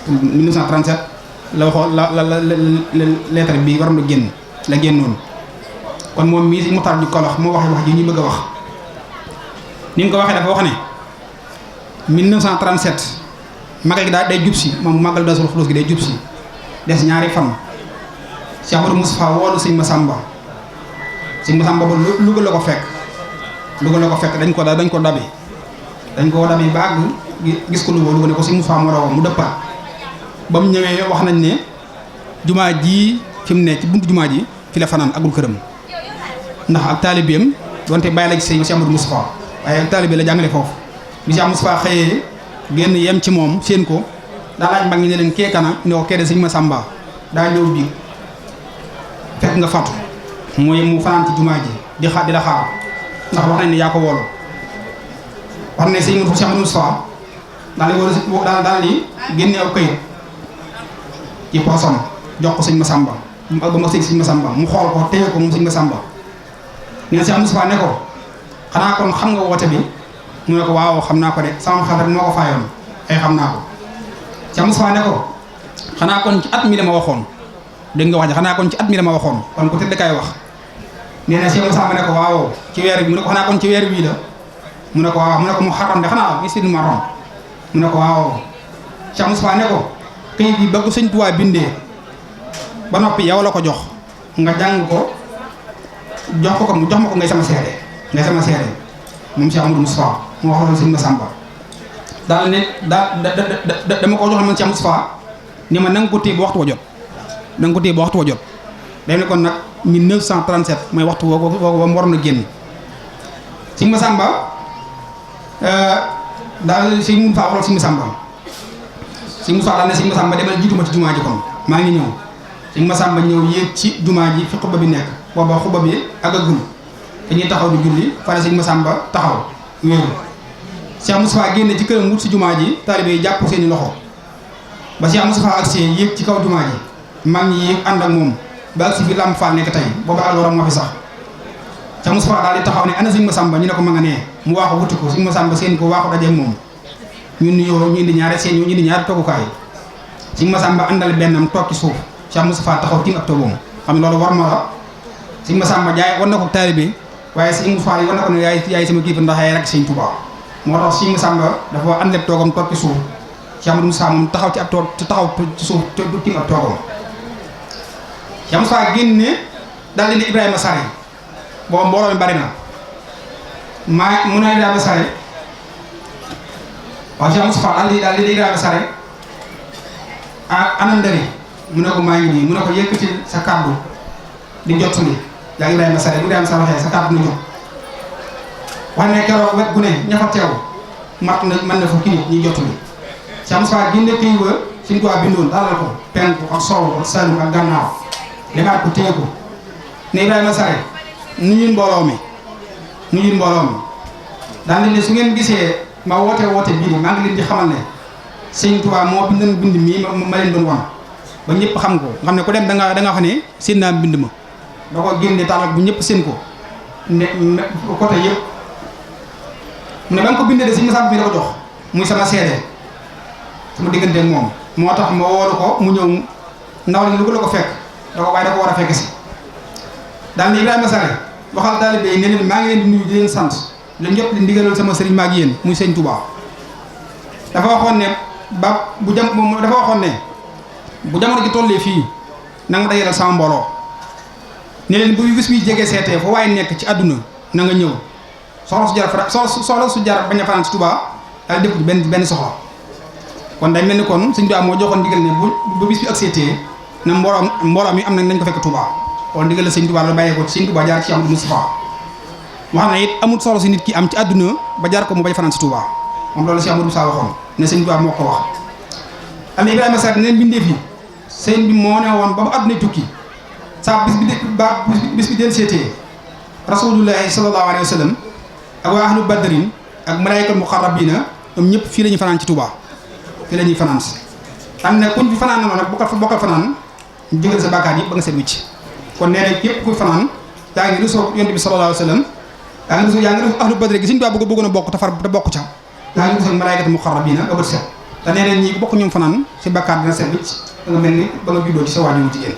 1937 la waxoon la lettre bi waroon na génn la génnoon kon moom mii si Muxtaar ju Kawlax moo wax wax ji ñu bëgg a wax ni nga ko waxee dafa wax ne 1937 magal gi daal day jub si moom magal Daaru Xudoos gi day jub si des ñaari fan Cheikh Modou Moustapha woolu sëñ Massamba ba Louga la ko fekk dañ ko dabi ba àgg gis ko Louga ne ko sëñ Moustapha moo rawoon mu dëppaat ba mu ñëwee wax nañ ne jumaa ji fi mu ne ci buntu jumaa ji fi la fanaan agul këram ndax ak taalibeem donte bàyyi la ci sëñ Cheikh Modou Moustapha waaye ak taalibe la jàngale foofu bi Cheikh Moustapha xëyee génn yem ci moom seen ko daa laaj mag ñi ne leen kee kana ne ko kee de sëñ Massamba daa ñëw bi fekk nga fatu mu fanaan ci jumaa ji di la xaar ndax wax nañ ne yaa ko woolu wax ne sëñ Cheikh Modou Moustapha daal di génne aw këyit ci poosam jox ko sëñ Massamba ba ma sëñ Massamba mu xool ko téye ko moom sëñ Massamba nee Cheikh Moustapha ne ko xanaa kon xam nga woote bi mu ne ko waaw xam naa ko de sama xel rek moo ko faayoon ay xam naa ko Cheikh Moustapha ne ko xanaa kon ci at mi dama waxoon dégg nga wax ji xanaa kon ci at mi dama waxoon kon ku tëdd kaay wax nee na Cheikh Moustapha ne ko waaw ci weer bi mu ne ko xanaa kon ci weer bii la mu ne ko waaw mu ne ko mu xaram de xanaa mi si nu marom mu ne ko waaw Cheikh Moustapha ne ko këyit bi ba ko sëñ Tuubaa bindee ba noppi yow la ko jox nga jàng ko jox ko mu jox ma ko ngay sama seede moom Cheikh Amadou Moustapha mu wax loolu sëñ Massamba daal ne dama ko joxoon man Cheikh Moustapha ni ma na nga ko téye ba waxtu wa jot day ne kon nag 1937 mooy waxtu woo mu waroon a génn sëñ Massamba daal sëñ Moustapha waxal sëñ Massamba daal ne sëñ Massamba demal jiitu ma ci jumaa ji kon maa ngi ñëw sëñ Massamba ñëw yéeg ci jumaa ji fi xubba bi nekk booba xubba bi àggagul dañuy taxaw di julli fare sëñ Massamba taxaw wéeru Cheikh Moustapha génne ci këram wut si jumaa ji taalibe yi jàpp seeni loxo ba Cheikh Moustapha agsi yéeg ci kaw jumaa ji mag ñi yéeg ànd ak moom ba agsi fi Lamp Fall nekk tey booba alwaram moo fi sax Cheikh Moustapha daal di taxaw ne ana sëñ Massamba ñu ne ko ma nga nee mu waaxu wuti ko sëñ Massamba seen ko waaxu dajeeg moom ñu nuyoo ñu indi ñaari toogukaay sëñ Massamba àndal bennam toog ci suuf Cheikh Moustapha taxaw tiim ab toogoom xam ne loolu war ma la sëñ Massamba jaay war na ko taalibe waaye sëñ Moustapha yi war na ko ne yaay sama kilifa ndax yaay rek sëñ Tuubaa moo tax sëñ Massamba dafa ànd ak toogam toog ci suuf Cheikh Amadou Moustapha moom taxaw ci ab toog taxaw ci suuf te du tiim ab toogam Cheikh Moustapha génne daal di ne Ibrahima Sare boobu mbooloo mi bari na mu ne Ibrahima Sare waaw Cheikh Moustapha daal di Ibrahima Sare ana ndari mu ne ko maa ngi nii mu ne ko yëkkati sa kàddu di jottali yaa Ibrahima Sare bu Ibrahima Sare waxee sa kàddu na jóg wax ne keroog wet gu ne ña fa teew mat na mën na fukki nit ñuy jottali Cheikh Moustapha génne këy wa suñ ko bindoon dalal ko penku ak soow ak saalum ak gannaaw demaat ko téye ko ne Ibrahima Sare nuyul mbooloo mi daal di ne su ngeen gisee ma woote bii maa ngi leen di xamal ne sëñ Tuubaa moo bindoon bind mii ma leen doon wan ba ñëpp xam ko nga xam ne ku dem da nga xam ne seen naa bind ma da ko génne taalak bu ñëpp seen ko ne côté yëpp ne ba nga ko bindee de sëñ Massamba bi da ko jox muy sama seede sama diggante ak moom moo tax ma woolu ko mu ñëw ndaw li lu ko la ko fekk da ko war a fekk si daal ni Ibrahima Sare waxal taalibe yi ne leen maa ngi leen di nuyu di leen sant leen ñëpp di ndigalal sama sëriñ maag yéen muy sëñ Touba dafa waxoon ne bu jamono ji tollee fii na nga dajalal sama mbooloo ne leen bu bis bi jege seetee foo waaye nekk ci àdduna na nga ñëw soxla su jar bañ a fanaan ci Touba daal def benn soxla kon day mel ni kon sëñ Touba moo joxoon ndigal ne bu bis bi ak seetee na mbooloo mi am nañ ko fekk Touba kon ndigal la sëñ Touba la bàyyee ko ci sëñ Touba jaar ci Amadou Moustapha wax na it amul solo si nit ki am ci àdduna ba jaar ko mu bañ fanaan ci Touba moom loolu si Amadou Moustapha waxoon ne sëñ Touba moo ko wax am na Ibrahima Sare neen bindee fi sëñ bi moo ne woon ba mu àdduna tukki saa bis bi del seetee rasulullahi sallallahu alayhi wa sallam ak waa ahlu badrin ak malaykal muqarrabina ñoom ñëpp fii la ñuy fanaan ci Touba fii la ñuy fanaan si am na kuñ fi fanaan na nag bokkal fanaan ñu jógal sa bàkkaar yëpp ba nga seet wicc kon nee na képp kuy fanaan yaa ngi rusoo yonent bi sallallahu alayhi wa sallam yaa ngi rusoo ahlu badri gi suñu Touba bëggoon a bokk te bokk ca yaa ngi rusoo malaykal muqarrabina ba bët set te nee nañ ñi bokk ñoom fanaan si bakkaar dina set wicc da nga mel ni ba nga juddoo ci sa waajur jigéen.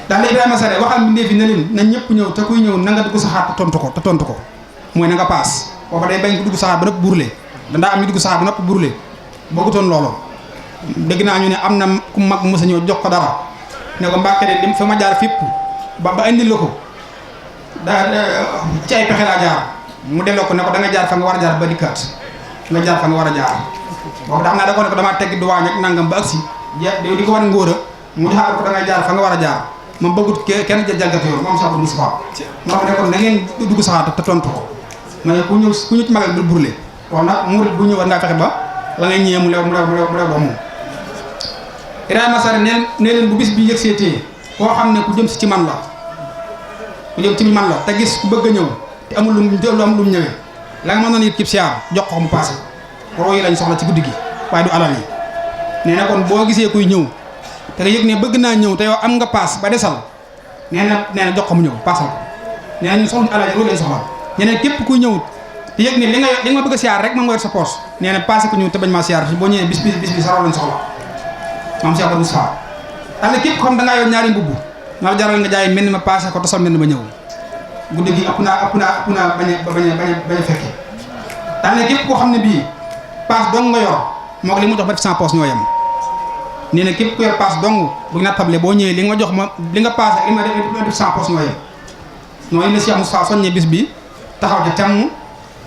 daal la Ibrahima Sare waxal mbindéef yi ne leen nañ ñëpp ñëw te kuy ñëw na nga dugg saxaar te tontu ko mooy na nga paas booba day bañ ko dugg saxaar ba nëpp burule dandaa am ñu dugg saxaar ba nëpp burule bëggutoon loolu. dégg naa ñu ne am na ku mag mos a ñëw jox ko dara ne ko Mbàkke de lim fa ma jaar fépp ba indil la ko daa ci ay pexe laa jaar mu delloo ko ne ko da nga jaar fa nga war a jaar ba dikkaat nga jaar fa nga war a jaar boobu da xam naa da ko ne ko damaa tegg du waañ ak nangam ba agsi di ko war ngóor a mu xaar ko da nga jaar fa nga war a jaar moom bëggut kenn jalgati yoon moom sax Moustapha moo ko ne kon na ngeen dugg saxaat te tontu ko mais ku ñëw ci magal bul burle kon nag murit bu ñëw war ngaa fexe ba la ngay ñëwee mu lew ba moom Ibrahima Sare nee leen bu bis bi yëg seetee koo xam ne ku jëm si ci man la te gis ku bëgg a ñëw te amul lu mu ñëwee la nga mën noon yit cib siyaar jox ko mu paase roo yi lañ soxla ci guddi gi waaye du alal yi nee na kon boo gisee kuy ñëw te nga yëg ne bëgg naa ñëw te yow am nga paas ba desal nee na jox ko mu ñëw paasal ko nee na ñun soxla alal yi loolu lañ soxla ñeneen képp kuy ñëw te yëg ne li nga ma bëgg a siyaar rek moom nga yor sa poos nee na paase ko ñëw te bañ maa siyaar boo ñëwee bis bi sa roo lañ soxla maam Cheikh Moussa daal képp xam da ngaa yor ñaari mbubb na la jaral nga jaay mel ni ma paase ko tasal mel ni ma ñëw guddi gi ëpp naa bañ a fekke daal képp koo xam ne bii paas dong nga yor moo ko li mu jox ba def sans poos ñoo yem nee na képp ku yor paas dong bu ñu table boo ñëwee li nga jox ma li nga paase ak li ma def sans poos ñoo yem noonu la Cheikh Moussa soññee bis bi taxaw ja temm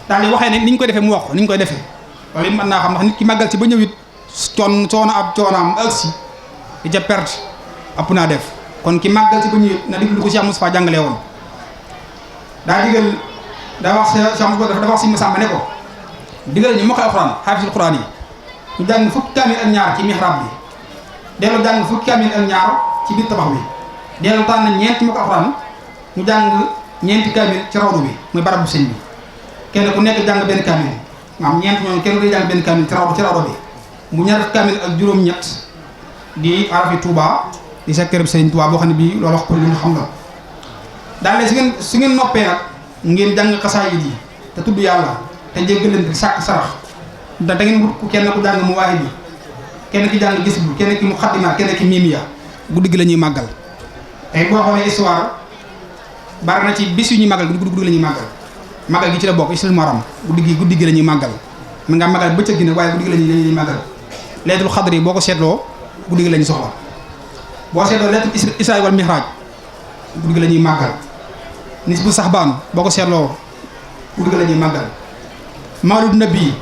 daal di waxee ne ni ñu koy defee mu wax ko ni ñu koy defee loolu it mën naa xam ndax nit ki màggal ci ba ñëw it coonaam agsi di ca perte ëpp naa def kon ki màggal ci ba ñëw na diglu ko Cheikh Moustapha jàngalee woon daa digal daa wax Cheikh Moustapha dafa wax si Masamba ne ko digal ñu mokkal alxuraan xaafisul xuraan yi ñu jàng fukki kaamil ak ñaar ci mihrab bi dellu jàng fukki kaamil ak ñaar ci biir tabax bi dellu tànn ñeenti mokkal alxuraan ñu jàng ñeenti kaamil ci rawdu bi muy barab bu sëñ bi kenn ku nekk jàng benn kaamil maam ñeent ñoom kenn day jàng benn kaamil ci rawdu bi mu ñaar kaamil ak juróom-ñett di arafi Touba di sa kërëb Sëriñ Touba boo xam ne bii loolu wax ko li nga xam la daal su ngeen noppee nag ngeen jàng xasaayid yi te tudd yàlla te jéggalante sàkk sarax da ngeen wut ku kenn ku jàng mu waaye bi kenn ki jàng gis bu kenn ki mu xaddimaat kenn ki miimiya guddi gi la ñuy màggal tey boo xoolee histoire bari na ci bis yu ñuy màggal guddi gi la ñuy màggal gi ci la bokk islam maram guddi gi la ñuy màggal mën ngaa màggal bëccëg gi nag waaye guddi gi la ñuy màggal laylatul xadr yi boo ko seetloo guddi gi la ñu soxla boo seetloo laylatul israa wal mi'raaj guddi gi la ñuy màggal nisbu saxbaan boo ko seetloo guddi gi la ñuy màggal mawlud nabi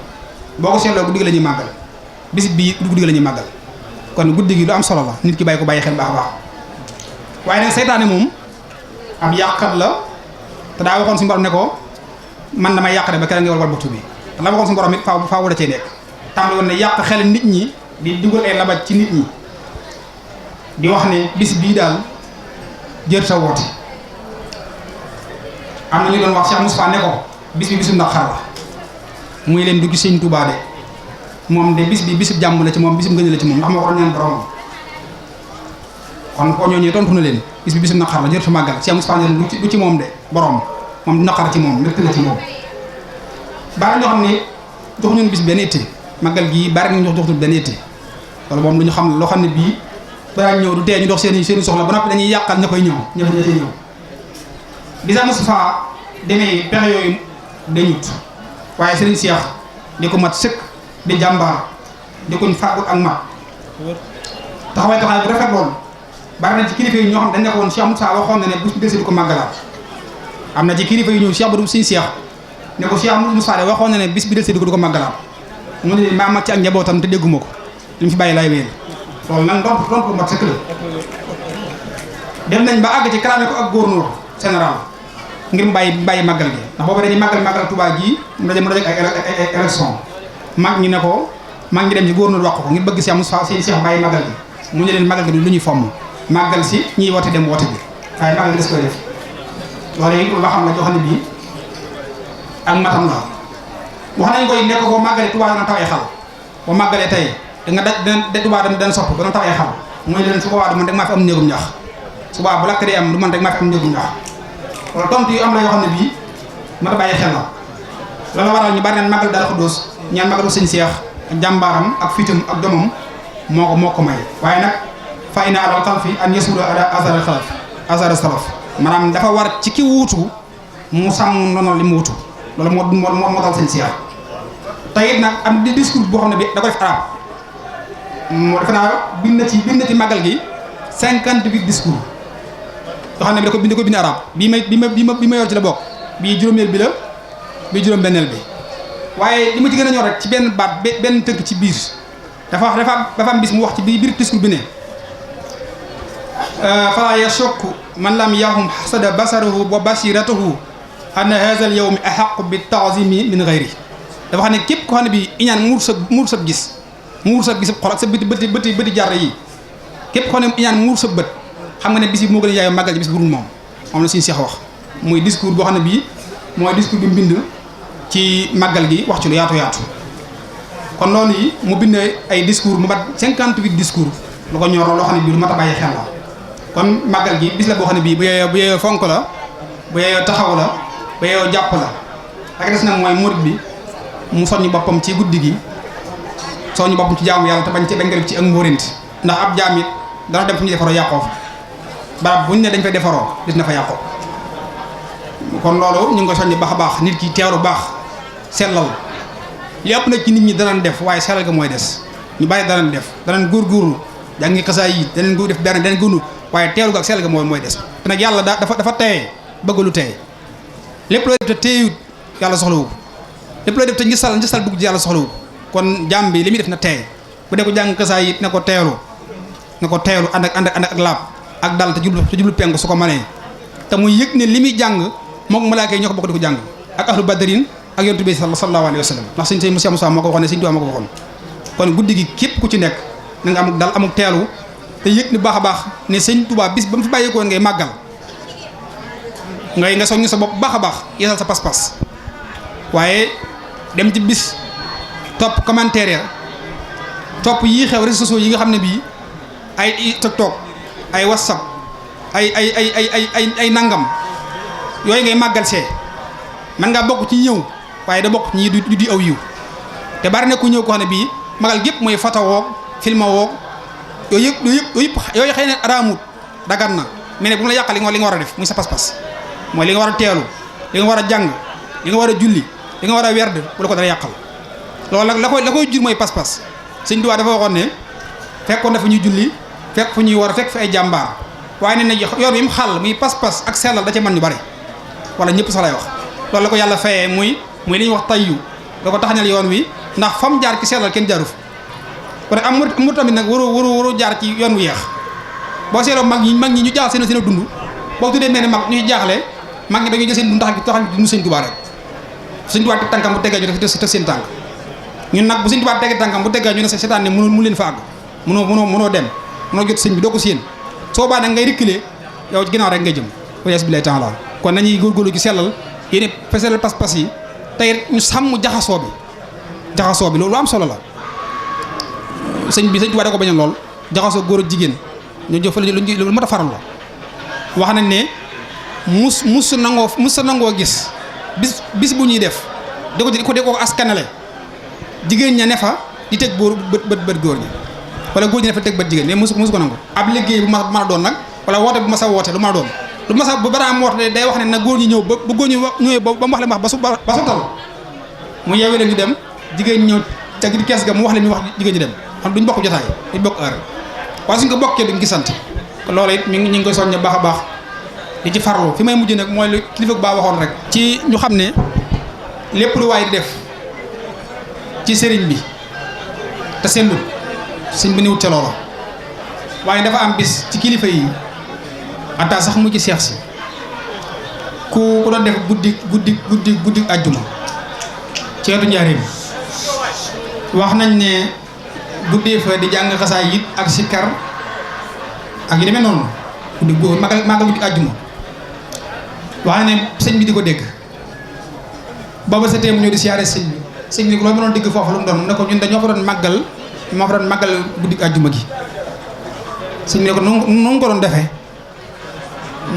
boo ko seetloo guddi gi la ñuy màggal bis bii guddi gi la ñuy màggal kon guddi gi lu am solo la nit ki bàyyi ko bàyyi xel baax a baax waaye nag seytaane moom am yàqkat la te daa waxoon suñu borom ne ko man damay yàq de ba keneen nga war buftu bi te la waxoon suñu borom it faaw wala cee nekk tàmbali woon ne yàq xel nit ñi di dugal ay labaj ci nit ñi di wax ne bis bii daal jër sa woote am na ñu doon wax Cheikh Moustapha ne ko bis bi bisum naqar la muy leen du gis Sëñ Tuubaa de moom de bis bi bisub jàmm la ci moom bisub ngëñ la ci moom ndax moo ko ñaan boromam kon koo ñooñu tontu na leen bis bi bisub naqar la jër sa màggal Cheikh Moustapha ne leen du ci moom de borom moom du naqar ci moom mbégte la ci moom bari ñoo xam ne jox ñun bis benn itte màggal gii bari nañ joxtul benn itte loolu moom lu ñu xam loo xam ne bii balaa ñëw du tee ñu dox seen soxla ba noppi dañuy yàqal ña koy ñëw ña fa ñëw bisa Moustapha demee pexe yooyu dañut waaye Serigne Cheikh di ko mat sëkk di jàmbaar di ko fàggu ak mat taxawaay bu rafet loolu bari na ci kilifa yi ñoo xam dañ ne ko woon Cheikh Moustapha waxoon na ne bu desi du ko màggalaat am na ci kilifa yi ñëw Cheikh Badou Serigne Cheikh ne ko Cheikh Moustapha de waxoon na ne bis bi desi du ko màggalaat mu ne maa mag ci ak njabootam te dégguma ko li mu fi bàyyi laay wéyal loolu nag tontu mat sëkk la dem nañ ba àgg ci kalaame ko ak gouverneur général ngir mu bàyyi màggal gi ndax boobu dañuy màggal Touba gii mu daje ay élection mag ñi ne ko mag ñi dem ci gouverneur wax ko ngir bëgg Cheikh Moustapha seen Cheikh bàyyi màggal gi mu ne leen màggal gi du lu ñuy fomm màggal si ñiy woote dem woote bi waaye màggal gi des koy def loolu it la xam la joo xam ne bii ak matam la wax nañ koy nekk boo màggalee Touba dana taw ay xal boo màggalee tey nga daj Touba dana sopp dana taw ay xal mooy leen su boobaa du man rek maa fi am néegum ñax su boobaa bu lakk dee am du man rek maa fi am néegum ñax wala tontu yu am la yoo xam ne bii mat a bàyyi xel la loolu waral ñu bari naan màggal Daaru Xudoos ñaan màggalu Sëñ Seex jàmbaaram ak fitam ak jomam moo ko may. waaye nag fa ina alal xalfi an yasula ala azar salaf maanaam dafa war ci ki wuutu mu sàmm noonu li mu wuutu loolu moo dal seen siyaar. tey it nag am di discours boo xam ne bi da ko def arab moo defe naa bind na ci màggal gi 58 discours yoo xam ne bi da ko bind arab bi ma yor ci la bokk bii juróomeel bi la bii juróom-benneel bi. waaye li ma ci gën a ñor rek ci benn baat benn tënk ci biir dafa am bis mu wax ci biir discours bi ne fala yashukku man lam yahum hasada basaruhu wa basiratuhu anna hadha al yawmi ahaqu bi ta'zimi min ghayri. dafa xam ne képp ko xam ne bi iñaan muur sa gis xol ak sa bëti jar yi képp ko xam ne iñaan muur sa bët xam nga ne bis bi moo gën a yaayoo màggal ci bis bu dul moom la suñu Seex wax muy discours boo xam ne bii mooy discours bi mbind ci màggal gi wax ci lu yaatu kon loolu yi mu bind ay discours mu mat 58 discours lu ko ñor loo xam ne bii lu mat a bàyyi xel la. kon màggal gi bis la boo xam ne bii bu yeeyoo fonk la bu yeeyoo taxaw la bu yeeyoo jàpp la ak des nag mooy murid bi mu soññ boppam ci guddi gi soññ boppam ci jaamu yàlla te bañ nga def ci ak mbóorint ndax ab jaam it dana dem fu ñu defaroo yàqoo fa barab buñ ne dañ fay defaroo dis na fa yàqoo. kon loolu ñu ngi ko soññ baax a baax nit ki teewlu baax sellal li ëpp nag ci nit ñi danañ def waaye sellal ga mooy des ñu bàyyi danañ def danañ góorgóorlu jàngi xasaay yi danañ def benn danañ gënu waaye teewlu ga ak sellal ga mooy des. te nag yàlla dafa teye bëgg lu teye lépp looy def te teeyut yàlla soxlawu ko lépp looy def te njësal dugg ci yàlla soxlawu ko kon jàmm bi li muy def na teey bu dee ko jàng xasaay yi na ko teewlu ànd ak laab ak dal te jublu penku su ko mënee te muy yëg ne li muy jàng mook malaaka yi ñoo ko bokk di ko jàng ak ahlu badrin ak yonent bi sallallahu alayhi wa sallam ndax sëñ Moussa Moussa moo ko waxoon ne sëñ Tuubaa moo ko waxoon. kon guddi gi képp ku ci nekk na nga amuk dal amuk teelu te yëg ni baax a baax ne sëñ Tuubaa bis ba mu fi bàyyeekoon ngay màggal nga soññ sa bopp baax a baax yeesal sa pas-pas waaye dem ci bis topp commentaire ya topp yii xew réseaux sociaux yi nga xam ne bii ay TikTok ay WhatsApp ay nangam yooyu ngay màggal see man ngaa bokk ci ñëw waaye da bokk ci ñi du di aw yiw te bari na ku ñëw ko xam ne bii magal gépp mooy photo woog film woog yooyu xëy na araamut dagan na mais ne bu mu la yàqal li nga war a def muy sa pas-pas mooy li nga war a teelu li nga war a jàng li nga war a julli li nga war a werd bu la ko dara yàqal loolu nag la koy jur mooy pas-pas Sëñ Tuubaa dafa waxoon ne fekkoon na fu ñuy julli fekk fu ñuy war a fekk fi ay jàmbaar waaye ne na yoon bi mu xàll muy pas-pas ak sellal da ca mën ñu bari wala ñëpp sax lay wax loolu la ko yàlla fayee muy li ñuy wax tayyu da ko taxañal yoon wi ndax fam jaar ci sellal kenn jaaru fa kon am mu tamit nag waru jaar ci yoon wu yeex boo seetloo mag ñi ñu jaaxal seen dund boo tuddee nee ne mag ñuy jaaxle mag ñi dañuy jël seen dund taxañ dund Sëñ Tuubaa rek Sëñ Tuubaa teg tànkam bu teggee ñu def te seen tànk ñun nag bu Sëñ Tuubaa tegee tànkam bu teggee ñu ne seetaan ne mënu leen fa àgg mënoo dem mënoo jot sëñ bi doo ko séen soo baa nag ngay reculer yow ci ginnaaw rek ngay jëm wayes bi lay taala kon nañuy góorgóorlu ci sellal yéen feselal pas-pas yi tey ñu sàmm jaxasoo bi loolu am solo la Sëñ Tuubaa da ko bañal lool jaxasoo góor ak jigéen ñu jëfale lu mat a faral la wax nañ ne mus nangoo gis bis bu ñuy def di ko askanale jigéen ña ne fa di teg bët góor ñi wala góor ñi ne fa teg bët jigéen mais musu ko nangu ab liggéey bu ma a doon nag wala woote bu ma sa woote lu ma a doon lu ma sa bu baraam woote day wax ne nag góor ñi ñëw ba góor ñi ñëwee ba mu wax leen wax ba su tal mu yeewee leen ñu dem jigéen ñi ñëw ca kees ga mu wax leen ñu wax jigéen ñi dem xam duñ bokk jotaay duñ bokk heure waaye suñ ko bokkee duñ gisante loolu it ñu ngi koy soññ baax a baax di ci farlu fi may mujj nag mooy lu kilifa baa waxoon rek ci ñu xam ne lépp lu waay di def ci sëriñ bi te sellul sëñ bi niwut ca loola waaye dafa am bis ci kilifa yi ata sax mu ci seex si ku doon def guddi àjjuma ci wetu njaareem wax nañ ne guddee fa di jàng xasaay it ak sikkar ak yu demee noonu magal guddi àjjuma wax ne sëñ bi di ko dégg booba sa tee mu ñëw di siyaare sëñ bi loolu ma doon dégg foofu lu mu doon ne ko ñun dañoo fa doon màggal guddi àjjuma gi sëñ bi ne ko nu ko doon defee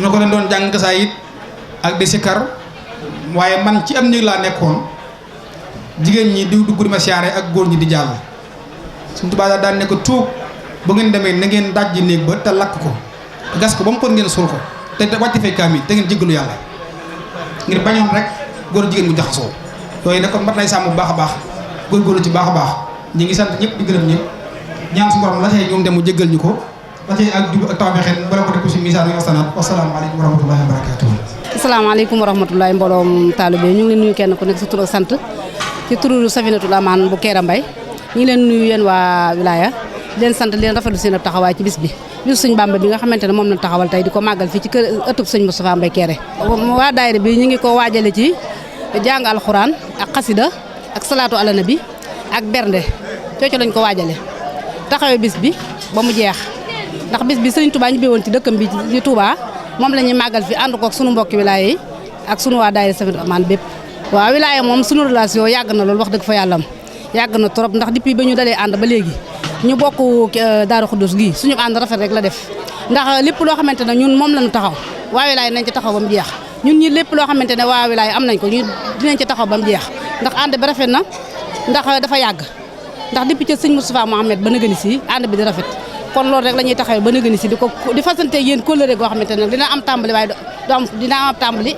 ñu ko doon jàng xasaay it ak di sikkar waaye man ci am néeg laa nekkoon jigéen ñi di dugg di ma siyaare ak góor ñi di jàll Sëñ Tuubaa daan ne ko tuub bu ngeen demee na ngeen dajji néeg ba te lakk ko gas ko ba mu kon ngeen suul ko te wàcc fay kaamil te ngeen jéggalu yàlla ngir bañoon rek góor jigéen mu jaxasoo yooyu nag kon mat lay sàmm bu baax a baax góorgóorlu ci baax a baax ñi ngi sant ñëpp di gërëm ñëpp ñaan suñu borom la cay ñoom dem mu jéggal ñu ko la cay ak jub ak tawfeex bala ko def ci misaanu wasanaat wasalaamaaleykum wa rahmatullahi wa barakatuh. asalaamaaleykum wa rahmatullahi mbooloom taalibe ñu ngi leen nuyu kenn ku nekk sa tur ak sant ci turu Safinatul Amaan bu Kéré Mbay ñu ngi leen nuyu yéen waa wilaya di leen sant leen rafetlu seen ab taxawaay ci bis bi bisu sëñ Bamba bi nga xamante ne moom lañ taxawal tey di ko màggal fii ci kër ëttub sëñ Moustapha Mbay Kéré waa daayira bi ñu ngi ko waajale ci jàng alxuraan ak xasida ak salaatu ala nabi ak bernde cooco lañ ko waajale taxawee bis bi ba mu jeex ndax bis bi sëriñ Touba ñu béwoon ci dëkkam bi ci Touba moom la ñuy màggal fi ànd kook sunu mbokki wilaya yi ak sunu waa daayira Safinatul Amaan bépp waaw wilaya moom sunu relation yàgg na loolu wax dëgg fa yàllam yàgg na trop ndax depuis ba ñu dalee ànd ba léegi ñu bokk Daaru Xuddus gi suñu ànd rafet rek la def ndax lépp loo xamante ne ñun moom lañu taxaw waa wilaya nañ ci taxaw ba mu jeex ñun ñi lépp loo xamante ne waa wilaya am nañ ko ñu dinañ ci taxaw ba mu jeex ndax ànd bi rafet na ndax dafa yàgg ndax depuis ca sëñ Moustapha Mohamed ba nëgëni si ànd bi di rafet kon loolu rek la ñuy taxawee ba nëgëni si di fasante yéen kóllëre goo xamante ne dina am tàmbali waaye dina am tàmbali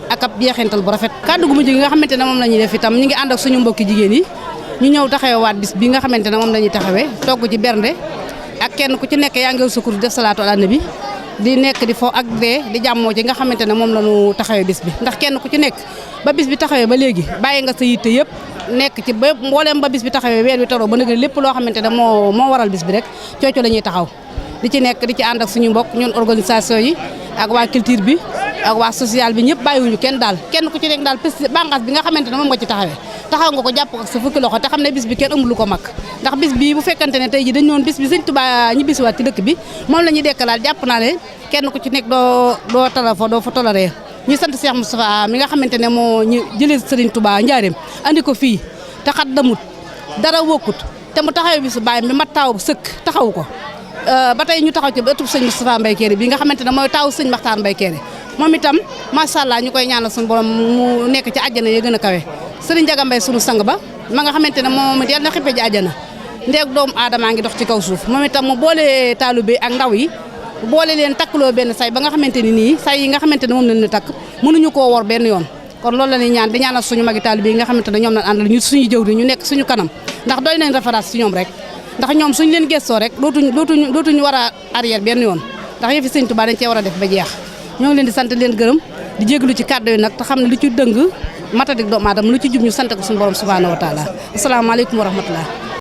ak ab jeexintal bu rafet kàddu gu mujj gi nga xamante ne moom la ñuy def itam ñu ngi ànd ak suñu mbokki jigéen yi ñu ñëw taxawewaat bis bi nga xamante ne moom la ñuy taxawee togg ci bernde ak kenn ku ci nekk yaa ngi sukkur def salaatu ala nabi di nekk di fo ak dee di jàmmoo ci nga xamante ne moom la ñu taxawee bis bi ndax kenn ku ci nekk ba bis bi taxawee ba léegi bàyyi nga sa yitte yëpp nekk ci ba mbooleem ba bis bi taxawee weer wi taroo ba nag lépp loo xamante ne moo waral bis bi rek cooco la ñuy taxaw di ci nekk di ci ànd ak suñu mbokk ñun organisation yi ak waa culture bi ak waa social bi ñëpp bàyyiwuñu kenn daal kenn ku ci nekk daal bànqaas bi nga xamante ne moom nga ci taxawee taxaw nga ko jàpp ak sa fukki loxo te xam ne bis bi kenn amul lu ko mag ndax bis bi bu fekkante ne tey ji dañ ñoon bis bi sëñ Tuubaa ñi bisiwaat ci dëkk bi moom la ñuy dekkalaat jàpp naa ne kenn ku ci nekk doo tala fa doo fa tolaree ñu sant Cheikh Moustapha mi nga xamante ne moo ñu jëlee Serigne Touba njaareem andi ko fii te xat damut dara wokkut te mu taxawee bisu baay mi mat taaw sëkk taxawu ko ba tey ñu taxaw ci ba ëttub sëñ Moustapha Mbay Kéré bi nga xamante ne mooy taaw sëñ Maxtaar Mbay Kéré moom itam macha allah ñu koy ñaanal suñu borom mu nekk ci àjjana ya gën a kawe Serigne Ndiaga Mbay sunu sang ba ma nga xamante ne moom it yàlla na xippe ji àjjana ndeeg doomu aadamaa ngi dox ci kaw suuf moom itam mu boole taalibe ak ndaw yi boole leen takkaloo benn say ba nga xamante ni nii say yi nga xamante ne moom lañ ñu takk mënuñu koo wor benn yoon kon loolu la ñuy ñaan di ñaanal suñu magi taalibe yi nga xamante ne ñoom lañ àndal ñu suñu jëw di ñu nekk suñu kanam ndax doy nañ référence ci ñoom rek ndax ñoom suñu leen gëstoo rek dootuñu war a arrière benn yoon ndax yëfi sëñ Tuubaa dañ cee war a def ba jeex ñoo ngi leen di sant leen gërëm di jégalu ci kàddu yi nag te xam ne lu ci dëng matadik doomu aadama lu ci jub ñu sant ko suñu borom subhanahu wa taala asalaamaaleykum wa rahmatullah